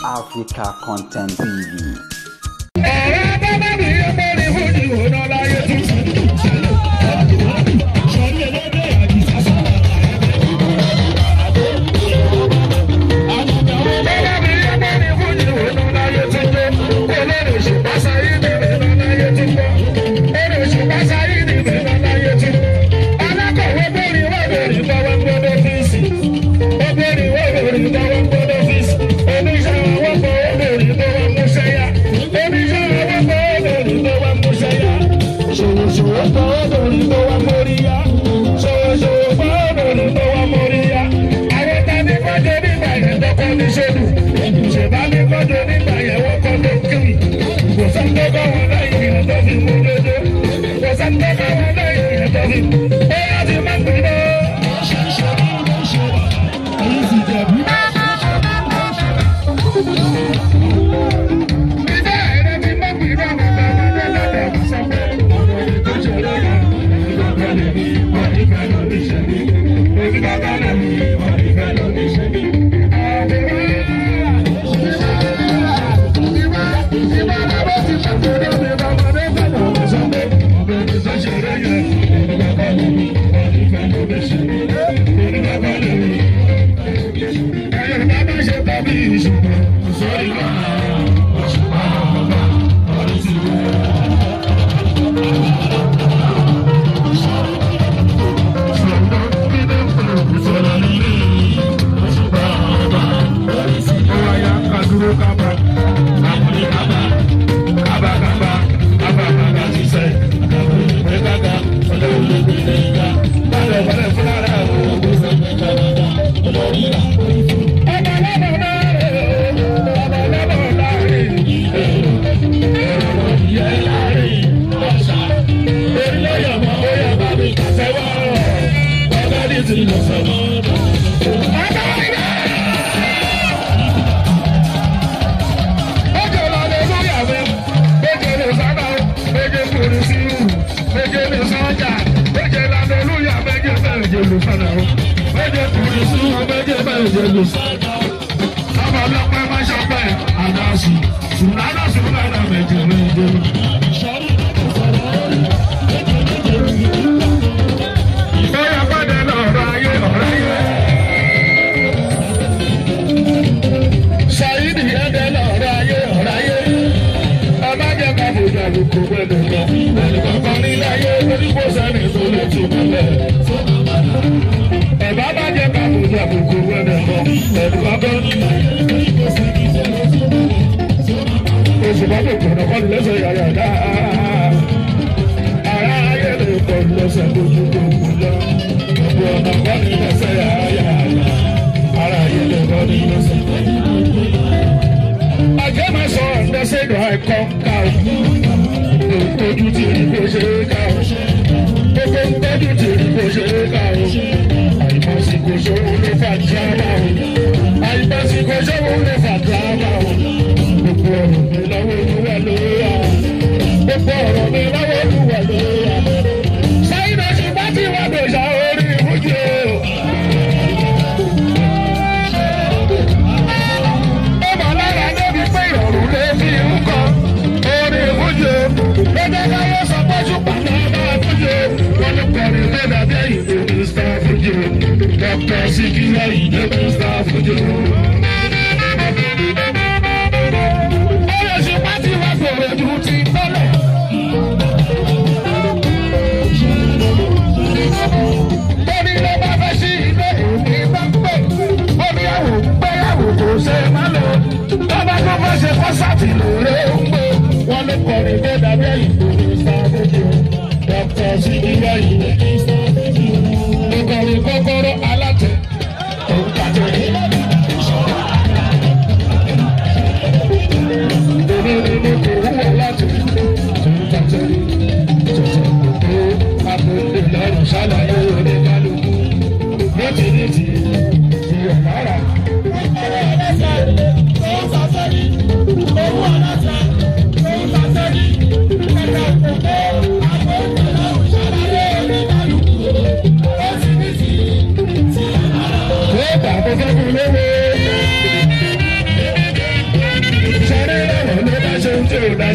Africa Content TV. Ọ̀rẹ́ bàbá mi yẹ mọ́rin fún ìwòran láyé tún. Bàbá mi yẹ mọ́rin fún ìwòran láyé tún gbé. Olórí òṣùpá sáyé ní ìrìnà láyé tún gbọ́. Olórí òṣùpá sáyé ní ìrìnà láyé tún. Alákọ̀wé bóri wà lórí báwa ń gbọ́dọ̀ fíìsì. Ó bóri wà lórí báwa ń gbọ́dọ̀ fíìsì. Oníṣẹ́ àwọn ọkọ̀ ó lórí báwa mú sẹ́yà. Oníṣẹ́ àwọn ọkọ̀ ó lórí báwa mú sẹ́yà. Ṣòwòṣòwò kọ́ ó lórí báwa móríyá. Ṣòwòṣòwò kọ́ ó lórí báwa móríyá. Àwọn tani kọ́jọ nígbà yẹn tọkọ ní ṣèlú. Ṣèbá ní kọ́jọ nígbà yẹn wọ́n kọ́ ló kiri. Kò sẹ́ńtọ́ kọ́ wọn lẹ́yìn ìyẹn tó fi mú lójó. Kò sẹ́ńtọ́ kọ́ wọn lẹ́yìn ìyẹn tó fi mú. Ó yá ti má gbìn náà.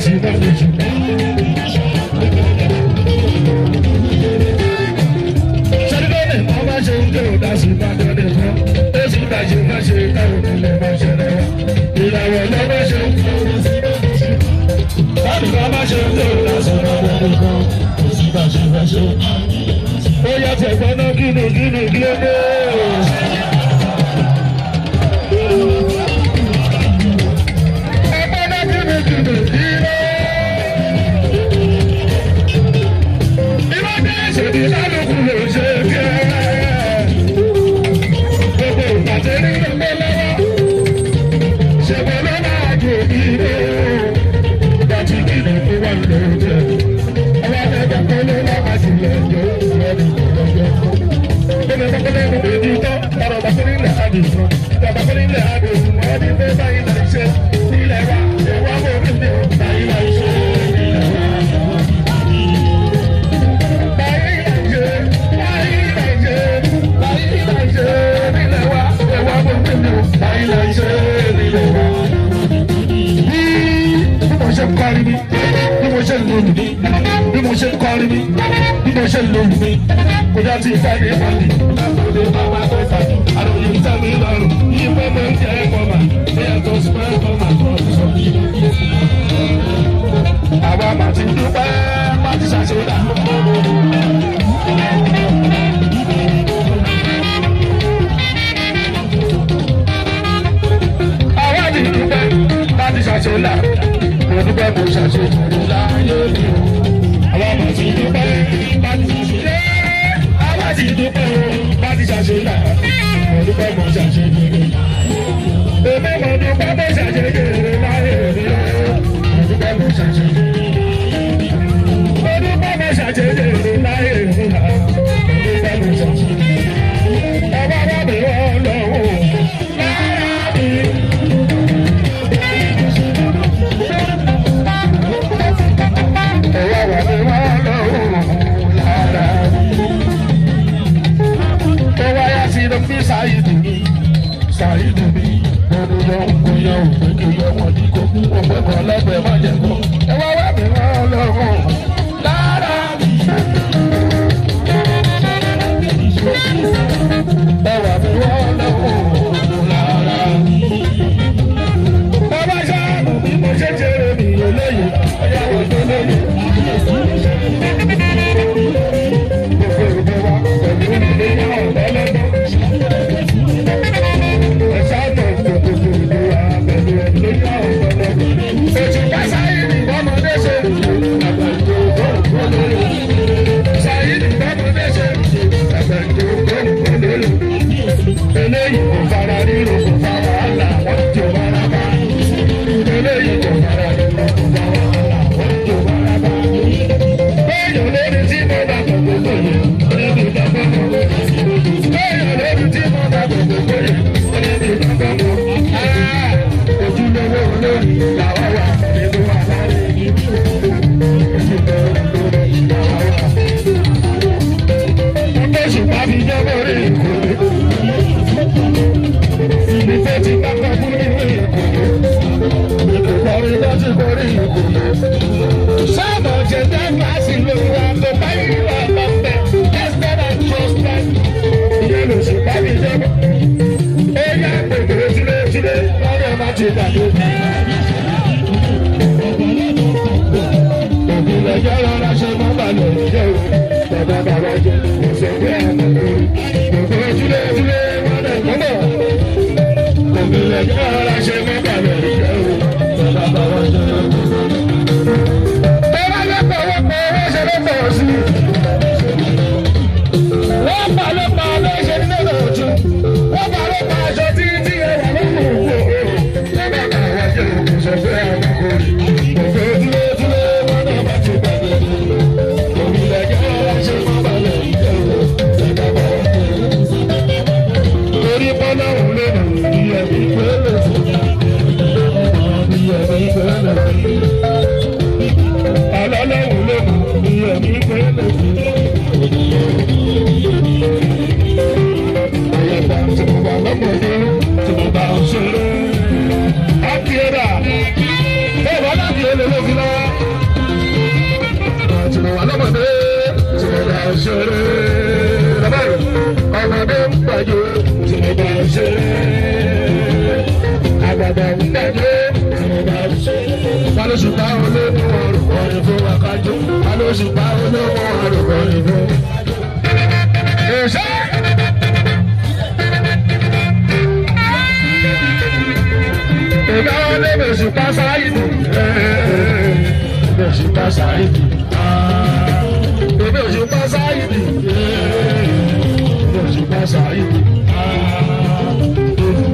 sí bá lè jù. Sẹ́dúdọ́nì máa bá ṣe ń dé òdà sí bá dọ́dẹ̀ fún. Ó sì bá ṣe bá ṣe táwọn ilẹ̀ bá ṣẹlẹ̀ wá. Ìràwọ̀ ló bá ṣe ń dé òdà sí bá ṣe. Báwo bá bá ṣe ń dé òdà sí bá dọ́dẹ̀ fún. Ó sì bá ṣe bá ṣe. Ó yá tẹ̀gbọ́n náà kí ni kí ni kí ló dé? Bí mo ṣe kọrin mi, bí mo ṣe lòlù mi, kò já ti ìfẹ́ mi pàdé, àkọlé bàbá tó fàdí, àròyé ń tẹ́ mi lọ́rùn, ìfẹ́ mi ń jẹ́ ẹ̀kọ́ mà, ẹ̀yà tó sọ ẹ̀kọ́ mà tó sọ. Àwa mà ti dúpẹ́, má ti ṣàṣeyọrí. Àwa ti dúpẹ́, má ti ṣàṣeyọrí. Mo dúpẹ́ mo ṣàṣeyọrí láyé mi o. Àwa mà ti dúpẹ́, má ti ṣàṣeyọrí. Àwa ti dúpẹ́ o, má ti ṣàṣeyọrí. Mo dúpẹ́ mo ṣàṣeyọrí. Èmi mo dúpẹ́ mo ṣàṣeyọrí láyé mi o. Mo dúpẹ́ mo ṣàṣeyọrí. Mo dúpẹ́ mo ṣàṣeyọrí láyé mi o. Mo dúpẹ́ mo ṣàṣeyọrí. Ọba wà mí wọ́n lọ́wọ́ lára mi. Torí bọ́lá òun lè nà ìyẹn ìpínlẹ̀. ṣeré. Ọmọdé ń gbàjọ tí mo bá ṣeré. Àgbàgbà ń gbàjọ tí mo bá ṣeré. Balóṣùpá olóhùn ọ̀rùn fún wákàtí. Balóṣùpá olóhùn ọ̀rùn fún. Èṣẹ́. Ìgbà wo lè Òṣùpá Sáyídì? Òṣùpá Sáyídì. Èmi Òṣùpá Sáyídì. Òṣùpá Sáyídì.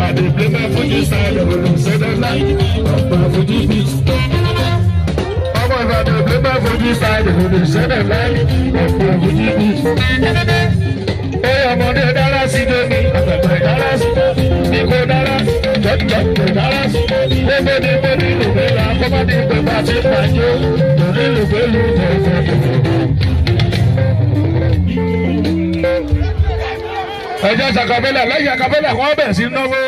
I dey play my Fuji style, olùsẹ́dọ̀lá, ọ̀pọ̀ Fuji beat. Ọmọ Ìbàdàn play my Fuji style, olùsẹ́dọ̀lá, ọ̀pọ̀ Fuji beat. Ẹ ọmọdé dára sí lómi, àgbàgbà dára sí lómi, ní kò dára, jọjọ kò dára sí lómi. Gbogbo ní mo ní lùgbé la, kọ́mọdé pé bá ti pàjọ́, torí lùgbé lù tẹ̀tẹ̀. Ẹjọ́ sàkàbẹ́là lẹ́yìn àkàbẹ́là wọ́n bẹ̀ sí náwó.